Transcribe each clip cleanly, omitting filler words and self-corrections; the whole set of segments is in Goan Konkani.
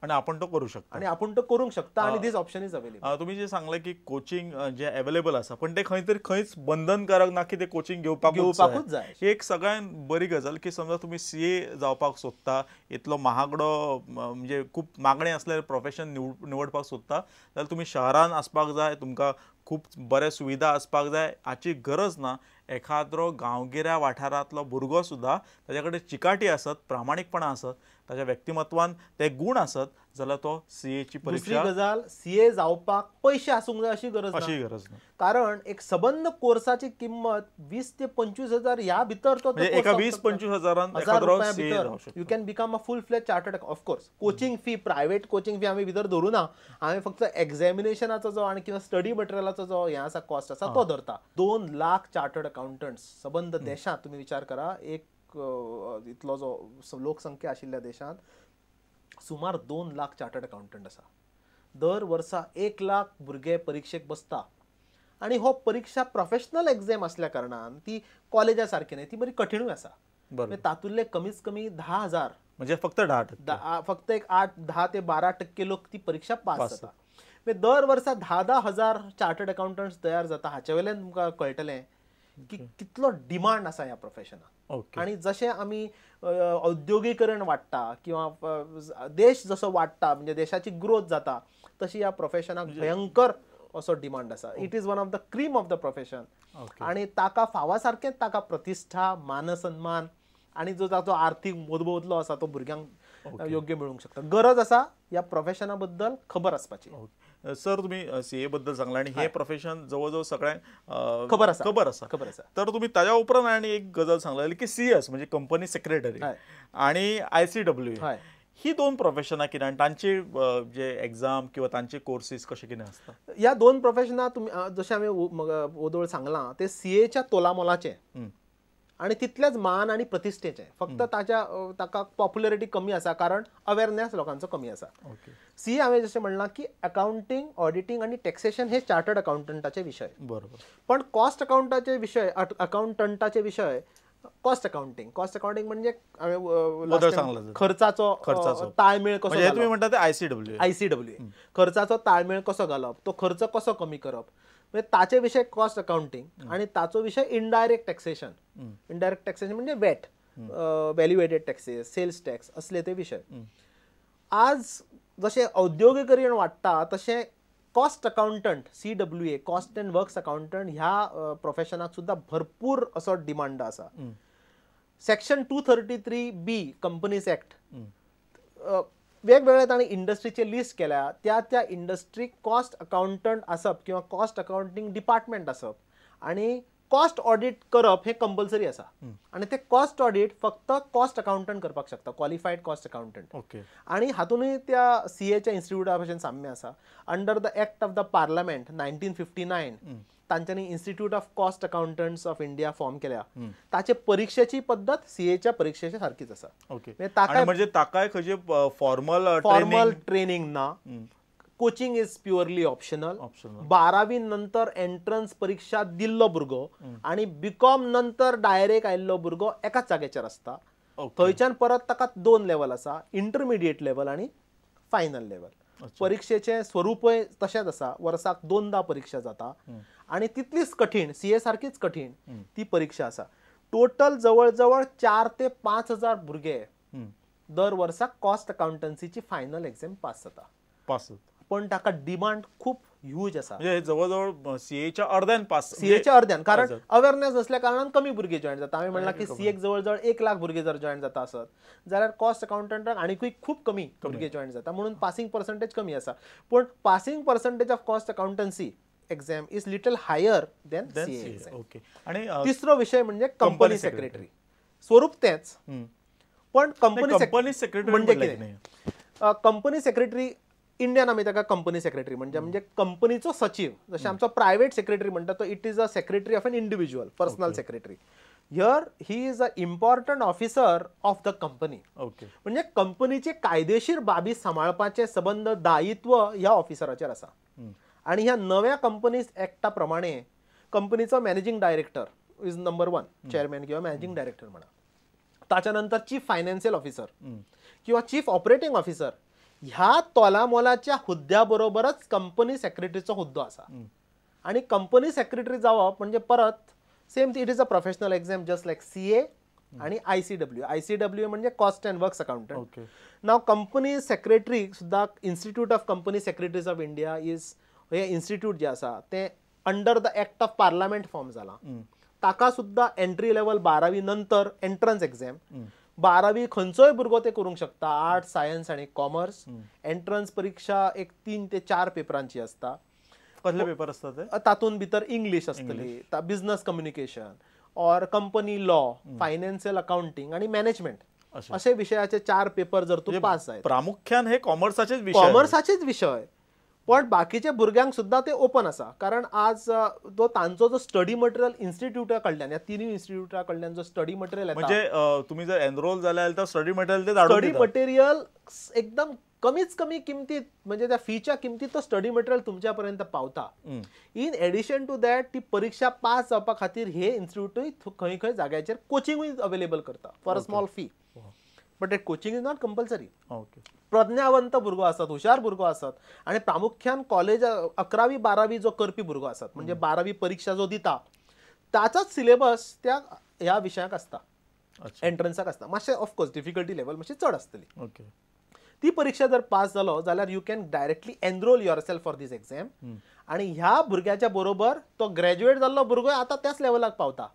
आणि आपण तो करू शकता आणि आपण तो करूंक शकता आणि this option is available. तुम्ही जे सांगले की कोचिंग जे अवेलेबल आसा पण ते खंय तरी खंयच बंधनकारक ना की ते कोचिंग घेवपाकूच घेवपाकूच जाय. ही एक सगळ्यात बरी गजाल की समजा तुम्ही सीए जावपाक सोदता, इतलो महागडो म्हणजे खूप मागणी असलेले प्रोफेशन निवडपाक सोदता जाल्यार तुमी शहरान आसपाक जाय, तुमकां खूब बरे सुविधा आसपाक जाय. हाची गरज ना. एखाद्रो गांवगिऱ्या वाठारांतलो भुरगो सुद्दां ताच्या कडेन चिकाटी आसत, प्रामाणीकपणा आसत, ताच्या व्यक्तिमत्वान ते गुण आसत जाल्यार तो सीएची परीक्षा. दुसरी गजाल, सीए जावपाक पयशे आसूंक जाय अशी गरज ना, अशी गरज ना. कारण एक सबंद कोर्साची किंमत 20 ते 25 हजार ह्या भितर तो एका 20-25 हजारान एखाद्रो सीए जावंक शकता. You can become a full fledge chartered. Of course coaching fee, private coaching fee आमी भितर धरूं ना, आमी फक्त एग्जामिनेशनाचो जो आनी किंवा स्टडी मटेरियलाचो जो हें आसा कॉस्ट आसा तो धरता. 2 लाख चार्टर्ड अकाउंटंट्स सबंद देशांत, तुमी विचार करा, एक इतलो जो लोकसंख्या आशिल्ल्या देशांत सुमार 2 लाख चार्टर्ड अकाउंटंट आसा. दर वर्सा 1 लाख भुरगे परिक्षेक बसता आनी हो परिक्षा प्रोफेशनल एग्जाम आसल्या कारणान ती कॉलेजा सारकी न्हय, ती बरी कठीणूय आसा. तातूंतले कमीत कमी 10,000 म्हणजे फक्त 10%, फक्त एक 8-10 ते 12% लोक ती परिक्षा पास जाता. दर वर्सा 10-10 हजार चार्टर्ड अकाउंटंट्स तयार जाता. हाचे वयल्यान तुमकां कळटलें की कितलो डिमांड आसा ह्या प्रोफेशनाक. आणि जशें आमी औद्योगिकरण वाडटा किंवा देश जसो वाडटा म्हणजे देशाची ग्रोथ जाता तशी ह्या प्रोफेशनाक भयंकर असो डिमांड आसा. It is one of the cream of the profession. आणि ताका फावा सारकें ताका प्रतिश्ठा, मानसन्मान आणि जो ताचो आर्थीक मोदबदलो आसा तो भुरग्यांक योग्य मेळूंक शकता. गरज आसा ह्या प्रोफेशना बद्दल खबर आसपाची. सर, तुम्ही सीए बद्दल सांगला आणि हे प्रोफेशन जवळ जवळ सगळ्यांक खबर आसा, खबर आसा, खबर आसा. तर तुम्ही ताज्या उपरांत आनी एक गजाल सांगलेली की सीएस म्हणजे कंपनी सेक्रेटरी आणि ICW ही 2 प्रोफेशनां कितें आनी तांचे जे एग्जाम किंवा तांचे कोर्सीस कशे कितें आसता? ह्या 2 प्रोफेशनां तुमी जशें हांवें ओदोळ सांगलां ते सीएच्या तोलामोलाचें आनी तितलेच मान आनी प्रतिश्ठेचें. फक्त ताच्या ताका पॉप्युलरिटी कमी आसा कारण अवेरनेस लोकांचो कमी आसा. सीए हांवें जशें म्हणलां की अकाउंटींग, ऑडिटींग आनी टॅक्सेशन हे चार्टर्ड अकाउंटंटाचे विशय. बरोबर. पण कॉस्ट अकाउंटाचे विशय, अकाउंटंटाचे विशय कॉस्ट अकाउंटींग. कॉस्ट अकाउंटींग म्हणजे हांवें खर्चाचो ताळमेळ कसो, तुम्ही म्हणटा ते ICW, ICW खर्चाचो ताळमेळ कसो घालप, तो खर्च कसो कमी करप, म्हणजे ताचे विशय कॉस्ट अकाउंटींग. आणि ताचो विशय इनडायरेक्ट टॅक्सेशन. इनडायरेक्ट टॅक्सेशन म्हणजे VAT, value added taxes, sales tax असले ते विशय. आज जशें औद्योगिकरण वाडटा तशें cost accountant, CWA, cost and works accountant ह्या प्रोफेशनाक सुद्दां भरपूर असो डिमांड आसा. Section 233B companies act वेगवेगळे ताणें इंडस्ट्रीचे लिस्ट केल्या, त्या त्या इंडस्ट्रीक कॉस्ट अकाउंटंट आसप किंवा कॉस्ट अकाउंटींग डिपार्टमेंट आसप आनी कॉस्ट ऑडिट करप हे कंपल्सरी आसा. आनी ते कॉस्ट ऑडिट फक्त कॉस्ट अकाउंटंट करपाक शकता, क्वॉलिफायड कॉस्ट अकाउंटंट. आनी हातूनय त्या सीएच्या इन्स्टिट्यूटा भशेन साम्य आसा. Under the act of the parliament 1959 तांच्यांनी institute of cost accountants of India form केल्या. ताचे परिक्षेची पद्दत सीएच्या परिक्षेच्या सारकीच आसा. म्हणजे ताकाय खंयचे फॉर्मल फॉर्मल ट्रेनिंग ना, कोचिंग is purely optional. 12वी नंतर एंट्रन्स परीक्षा दिल्लो भुरगो आनी बीकॉम नंतर डायरेक्ट आयिल्लो भुरगो एकाच जाग्याचेर आसता. थंयच्यान परत ताका 2 लेवल आसा, इंटरमिडिएट लेवल आनी फायनल लेवल. परीक्षेचें स्वरूपय तशेंच आसा, वर्साक 2दा परीक्षा जाता आनी तितलीच कठीण, सीए सारकीच कठीण ती परीक्षा आसा. टोटल जवळ जवळ 4 ते 5 हजार भुरगे दर वर्साक कॉस्ट अकाउंटन्सीची फायनल एग्जाम पास जाता. पास. पण ताका डिमांड खूब ह्यूज आसा. म्हणजे जवळ जवळ सीएच्या अर्ध्यान पास, सीएच्या अर्ध्यान, कारण अवेरनेस नसल्या कारणान कमी भुरगे जॉईन जाता. हांवें म्हणलां की सीएक जवळ जवळ 1 लाख भुरगे जर जॉईन जाता आसत जाल्यार कॉस्ट अकाउंटंटाक आनीकूय खूब कमी भुरगे जॉईन जाता, म्हणून पासिंग पर्संटेज कमी आसा. पूण passing percentage of cost accountancy exam is little higher than CA exam. आणि तिसरो विशय म्हणजे कंपनी सेक्रेटरी. स्वरूप तेच, पण कंपनी सेक्रेटरी म्हणजे कितें? कंपनी सेक्रेटरी इंडियन आमी ताका कंपनी सेक्रेटरी म्हणजे म्हणजे कंपनीचो सचीव. जशें आमचो प्रायवेट सेक्रेटरी म्हणटा तो it is a secretary of an individual, personal secretary. Here he is a important officer of the company. म्हणजे कंपनीचे कायदेशीर बाबी सांबाळपाचें सबंद दायित्व ह्या ऑफिसराचेर आसा. आनी ह्या नव्या कंपनीज एक्टा प्रमाणे कंपनीचो managing director is number 1, chairman किंवा मॅनेजिंग डायरेक्टर म्हणा, ताच्या नंतर चीफ फायनान्शियल ऑफिसर किंवा चीफ ऑपरेटिंग ऑफिसर ह्या तोलामोलाच्या हुद्द्या बरोबरच कंपनी सेक्रेटरीचो हुद्दो आसा. आनी कंपनी सेक्रेटरी जावप म्हणजे परत same, it is a professional exam just like CA आणि ICW. ICW म्हणजे cost and works accountant. Now company secretary सुद्दां Institute of Company Secretaries of India is hey institute जे आसा तें under the act of parliament form जाला. ताका सुद्दां एंट्री लेवल 12वी नंतर एंट्रन्स एक्झाम, 12वी खंयचोय भुरगो ते करूंक शकता, आर्ट्स, सायन्स आनी कॉमर्स. एंट्रन्स परीक्षा एक 3 ते 4 पेपरांची आसता. कसले पेपर आसता ते? तातूंत भितर इंग्लीश आसतली, business communication or company law, financial accounting आनी मॅनेजमेंट असे विशयाचे 4 पेपर जर तूं पास जायत. प्रामुख्यान हे कॉमर्साचेच विशय, कॉमर्साचेच विशय, पण बाकीच्या भुरग्यांक सुद्दां ते ओपन आसा. कारण आज तो तांचो जो स्टडी मटेरियल इन्स्टिट्यूटा कडल्यान, ह्या तिनूय इन्स्टिट्यूटा कडल्यान जो स्टडी मटेरियल येता, म्हणजे तुम्ही जर एनरोल जाल्यार तर स्टडी मटेरियल ते स्टडी मटेरियल एकदम कमीच कमी किमतीत, म्हणजे त्या फीच्या किमतीत तो स्टडी मटेरियल तुमच्या पर्यंत पावता. इन एडिशन टू that ती परीक्षा पास जावपा खातीर हे इन्स्टिट्यूटूय खंय खंय जाग्याचेर कोचिंगूय अवेलेबल करता for a small fee. But that coaching is not compulsory. प्रज्ञावंत भुरगो आसत, हुशार भुरगो आसत आनी प्रामुख्यान कॉलेज 11वी 12वी जो करपी भुरगो आसत, म्हणजे 12वी परीक्षा जो दिता ताचोच सिलेबस त्या ह्या विशयाक आसता, एंट्रन्साक आसता. मातशें ऑफकोर्स डिफिकल्टी लेवल मातशी चड आसतली. ती परीक्षा जर पास जालो जाल्यार you can directly enrol yourself for this exam. आनी ह्या भुरग्याच्या बरोबर तो ग्रॅज्युएट जाल्लो भुरगो आतां त्याच लेवलाक पावता,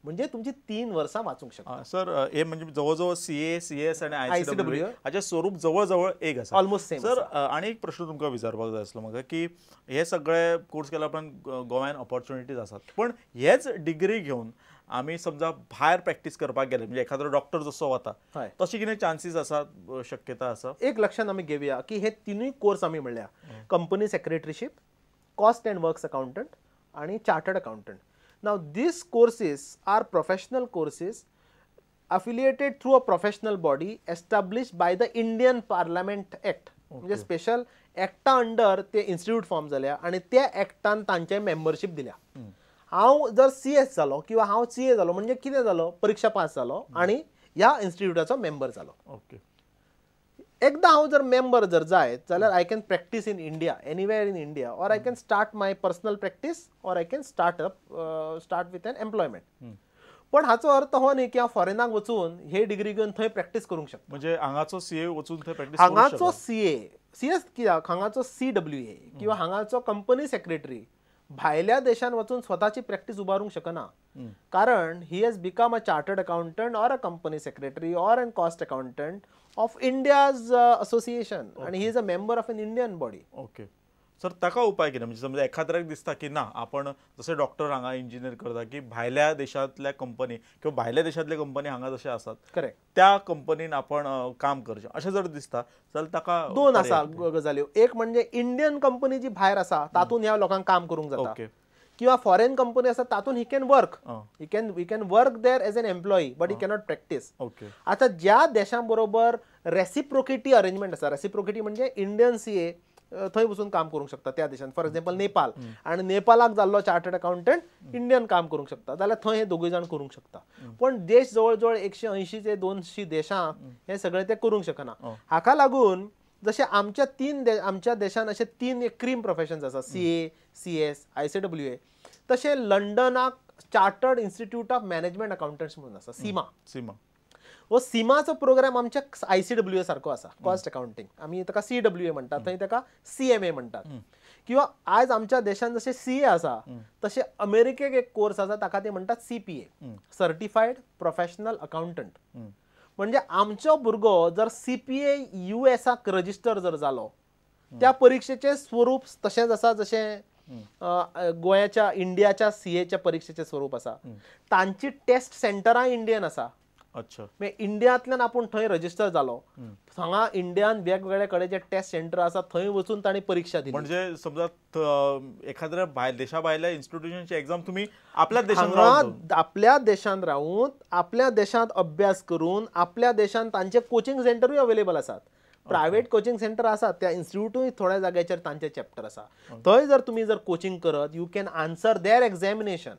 म्हणजे तुमची 3 वर्सां वाचूंक शकता. सर, हे म्हणजे जवळ जवळ CA, CS आनी ICW हाचें स्वरूप जवळ जवळ एक आसा, ऑलमोस्ट सेम. सर, आनी एक प्रश्न तुमकां विचारपाक जाय आसलो म्हाका की हे सगळे कोर्स केल्या उपरांत गोव्यान ऑपॉर्च्युनिटीज आसात, पण हेच डिग्री घेवन आमी समजा भायर प्रॅक्टीस करपाक गेले, म्हणजे एखादो डॉक्टर जसो वता तशी कितें चान्सीस आसात, शक्यता आसा? एक लक्षात आमी घेवया की हे तिनूय कोर्स आमी म्हणल्या, company secretaryship, cost and works accountant आनी chartered accountant. Now these courses are professional courses affiliated through a professional body established by the Indian Parliament Act. म्हणजे स्पेशल एक्टा अंडर ते इन्स्टिट्यूट फॉर्म जाल्या आनी त्या एक्टान तांचे मेंबरशीप दिल्या. हांव जर CS जालो किंवा हांव CA जालो म्हणजे कितें जालो, परीक्षा पास जालो आनी ह्या इन्स्टिट्यूटाचो मेंबर जालो. एकदां हांव जर मेंबर जर जायत जाल्यार I can practice in India, anywhere in India, or I can start my personal practice or I can start up start with an employment. पण हाचो अर्थ हो न्ही की हांव फॉरेनाक वचून हे डिग्री घेवन थंय प्रॅक्टीस करूंक शकता. म्हणजे हांगाचो CA वचून थंय प्रॅक्टीस, हांगाचो CA, CS कित्याक, हांगाचो CWA किंवा हांगाचो कंपनी सेक्रेटरी भायल्या देशान वचून स्वताची प्रॅक्टीस उबारूंक शकना, कारण he has become a chartered accountant or a company secretary or an cost accountant of India's association आनी he is a member of an Indian body. Okay sir, ताका उपाय कितें? म्हणजे समजा एखाद्याक दिसता की ना आपण जशें डॉक्टर हांगा इंजिनियर करता की भायल्या देशांतल्या कंपनी किंवा भायल्या देशांतले कंपनी हांगा जशे आसात, करेक्ट, त्या कंपनीन आपण काम करचें अशें जर दिसता जाल्यार ताका दोन आसा गजाल्यो. एक म्हणजे इंडियन कंपनी जी भायर आसा तातूंत ह्या लोकांक काम करूंक जाता, किंवा फॉरेन कंपनी आसा तातूंत he can work, he can work there as an employee but he cannot practice. आतां ज्या देशां बरोबर रेसिप्रोकेटी अरेंजमेंट आसा, रेसिप्रोकेटी म्हणजे इंडियन CA थंय वचून काम करूंक शकता त्या देशान, फॉर एक्झाम्पल नेपाल, आनी नेपालाक जाल्लो चार्टर्ड अकाउंटंट इंडियन काम करूंक शकता जाल्यार थंय हे दोगूय जाण करूंक शकता. पण देश जवळ जवळ 180 ते 200 देशांक हे सगळे ते करूंक शकना. हाका लागून जशे आमच्या आमच्या देशान अशे 3 क्रीम प्रोफेशन्स आसा, CA, CS, ICWA, तशें लंडनाक Chartered Institute of Management Accountants म्हणून आसा, सीमा. सीमा हो सीमाचो प्रोग्राम आमच्या ICWA सारको आसा, कॉस्ट अकाउंटींग, आमी ताका CWA म्हणटात, थंय ताका CMA म्हणटात. किंवा आयज आमच्या देशान जशें CA आसा तशें अमेरिकेक एक कोर्स आसा ताका ते म्हणटात CPA, certified professional accountant. म्हणजे आमचो भुरगो जर CPA USAक रजिस्टर जर जालो, त्या परिक्षेचें स्वरूप तशेंच आसा जशें गोंयाच्या इंडियाच्या CAच्या परीक्षेचें स्वरूप आसा. तांची टेस्ट सेंटरां इंडियन आसा. अच्छा, इंडियांतल्यान आपूण थंय रजिस्टर जालो, हांगा इंडियान वेगवेगळे कडेन जे टेस्ट सेंटर आसा थंय वचून तांणी परीक्षा दिली. म्हणजे समजा एखाद्या भायर देशा भायल्या इन्स्टिट्यूशनची एक्झाम तुम्ही आपल्या देशांत, आपल्या देशांत रावून आपल्या देशांत अभ्यास करून आपल्या देशांत तांचे कोचिंग सेंटरूय अवेलेबल आसात, प्रायव्हेट कोचिंग सेंटर आसात, त्या इन्स्टिट्यूटूय थोड्या जाग्याचेर तांचे चॅप्टर आसा, थंय जर तुमी जर कोचिंग करत you can answer their examination.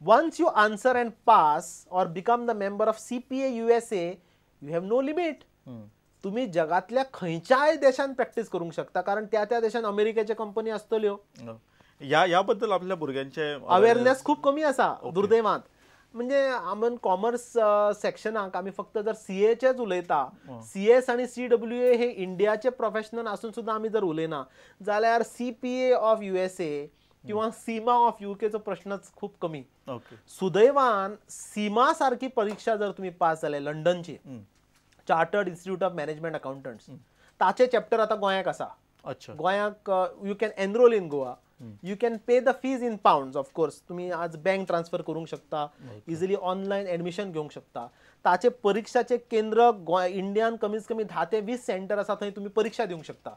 Once you answer and pass or become the member of CPA USA, you have no limit. तुमी जगांतल्या खंयच्याय देशान प्रॅक्टीस करूंक शकता, कारण त्या त्या देशान अमेरिकेचे कंपनी आसतल्यो. ह्या बद्दल आपल्या भुरग्यांचे अवेअरनेस खूब कमी आसा दुर्दैवान. म्हणजे आमी कॉमर्स सेक्शनाक आमी फक्त जर सीएचेच उलयता, सीएस आनी CWA हे इंडियाचे प्रोफेशनल आसून सुद्दां आमी जर उलयना जाल्यार CPA of USA किंवा सीमा ऑफ युकेचो प्रश्नच खूब कमी. सुदैवान सीमा सारकी परीक्षा जर तुमी पास जाले लंडनची, chartered institute of management accountants, ताचे चॅप्टर आतां गोंयाक आसा. गोंयाक you can enrol in Goa, you can pay the fees in pounds, of course तुम्ही आज बँक ट्रान्सफर करूंक शकता, इजिली ऑनलायन एडमिशन घेवंक शकता. ताचे परिक्षाचे केंद्र गोंय इंडियान कमीत कमी 10 ते 20 सेंटर आसा, थंय तुमी परीक्षा दिवंक शकता.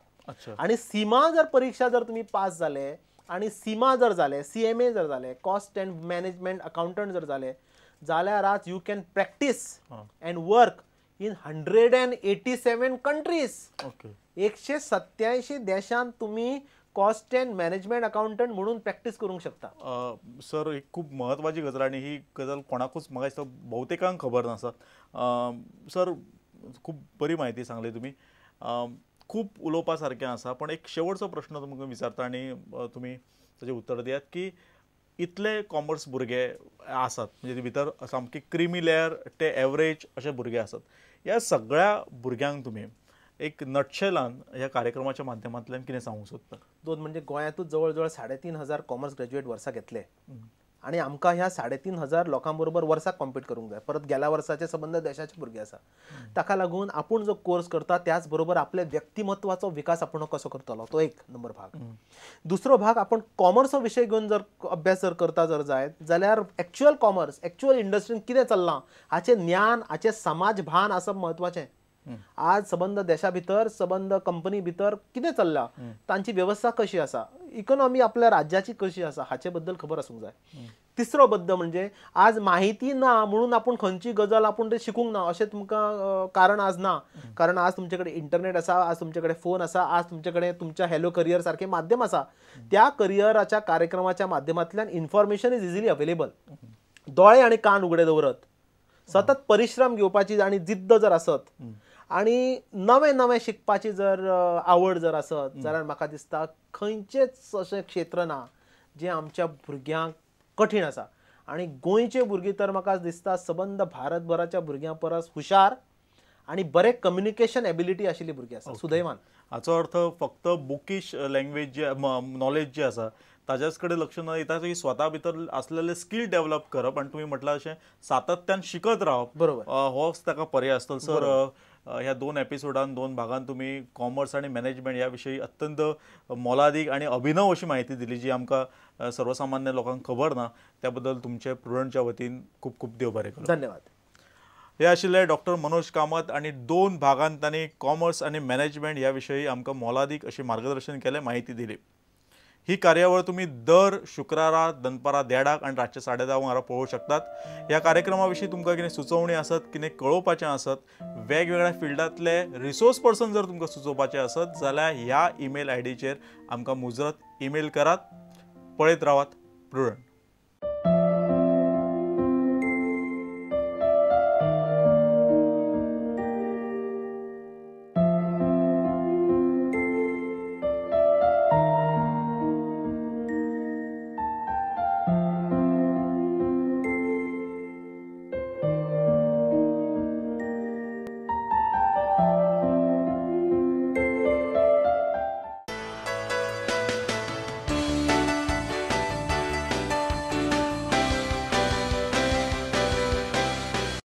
आनी सीमा जर परीक्षा जर तुमी पास जाले आनी सीमा जर जाले, CMA जर जाले, कॉस्ट एंड मॅनेजमेंट अकाउंटंट जर जाले जाल्यार आज you can practice and work in 187 countries. 187 देशांत तुमी कॉस्ट अँड मॅनेजमेंट अकाउंटंट म्हणून प्रॅक्टीस करूंक शकता. सर, एक खूब म्हत्वाची गजाल आनी ही गजाल कोणाकूच म्हाका दिसता भोवतेकांक खबर नासता. सर, खूब बरी म्हायती सांगली तुमी, खूब उलोवपा सारकें आसा, पण एक शेवटचो प्रश्न तुमकां विचारता आनी तुमी ताचें उत्तर दियात की इतले कॉमर्स भुरगे आसात, म्हणजे भितर सामकी क्रिमी लेयर ते एवरेज अशे भुरगे आसात, ह्या सगळ्या भुरग्यांक तुमी एक नटशेलान ह्या कार्यक्रमाच्या माध्यमांतल्यान कितें सांगूंक सोदता? दोन म्हणजे गोंयांतूच जवळ जवळ 3500 कॉमर्स ग्रॅज्युएट वर्सा घेतले आनी आमकां ह्या 3500 लोकां बरोबर वर्साक कॉम्पीट करूंक जाय. परत गेल्या वर्साचे संबंद देशाचे भुरगे आसा, ताका लागून आपूण जो कोर्स करता त्याच बरोबर आपल्या व्यक्तिमत्वाचो विकास आपूण कसो करतलो तो एक नंबर भाग. दुसरो भाग, आपण कॉमर्सो विशय घेवन जर अभ्यास जर करता जर जायत जाल्यार एक्चुअल कॉमर्स, एक्चुअल इंडस्ट्रीन कितें चल्लां हाचें ज्ञान, हाचें समाज भान आसप म्हत्वाचें. आज सबंद देशा भितर, सबंद कंपनी भितर कितें चल्लां, तांची वेवस्था कशी आसा, इकॉनॉमी आपल्या राज्याची कशी आसा हाचे बद्दल खबर आसूंक जाय. तिसरो बद्द म्हणजे आज माहिती ना म्हणून आपूण खंयची गजाल आपूण ते शिकूंक ना अशें तुमकां कारण आज ना, कारण आज तुमचे कडेन इंटरनेट आसा, आज तुमचे कडेन फोन आसा, आज तुमचे कडेन तुमच्या हॅलो करियर सारकें माध्यम आसा. त्या करियराच्या कार्यक्रमाच्या माध्यमांतल्यान इन्फॉर्मेशन is easily available. दोळे आनी कान उगडे दवरत, सतत परिश्रम घेवपाची आनी जिद्द जर आसत आनी नवें नवें शिकपाची जर आवड जर आसत जाल्यार म्हाका दिसता खंयचेंच अशें क्षेत्र ना जें आमच्या भुरग्यांक कठीण आसा. आनी गोंयचे भुरगीं तर म्हाका दिसता सबंद भारतभराच्या भुरग्यां परस हुशार आनी बरें कम्युनिकेशन एबिलिटी आशिल्ली भुरगीं आसा सुदैवान. हाचो अर्थ फक्त बुकीश लँग्वेज जे नॉलेज जे आसा ताज्याच कडेन लक्ष न दिता की स्वता भितर आसलेले स्कील डेव्हलप करप आनी तुमी म्हटलां अशें सातत्यान शिकत रावप, बरोबर, होच ताका पर्याय आसतलो. सर, ह्या 2 एपिसोडान 2 भागान तुमी कॉमर्स आनी मॅनेजमेंट ह्या विशयी अत्यंत मोलादीक आनी अभिनव अशी म्हायती दिली जी आमकां सर्वसामान्य लोकांक खबर ना, त्या बद्दल तुमचे प्रुडंटच्या वतीन खूब खूब देव बरें करूं. धन्यवाद. हे आशिल्ले डॉक्टर मनोज कामत आनी 2 भागान तांणी कॉमर्स आनी मॅनेजमेंट ह्या विशयी आमकां मोलादीक अशी मार्गदर्शन केलें, म्हायती दिली. ही कार्यावळ तुमी दर शुक्रारा दनपारा 1:30 आनी रातचे 10:30 वरां पळोवंक शकतात. ह्या कार्यक्रमा विशीं तुमकां कितें सुचोवणी आसत, कितें कळोवपाचें आसत, वेगवेगळ्या फिल्डांतले रिसोर्स पर्सन जर तुमकां सुचोवपाचें आसत जाल्यार ह्या ईमेल आयडीचेर आमकां मुजरत ईमेल करात. पळयत रावात प्रुडंट.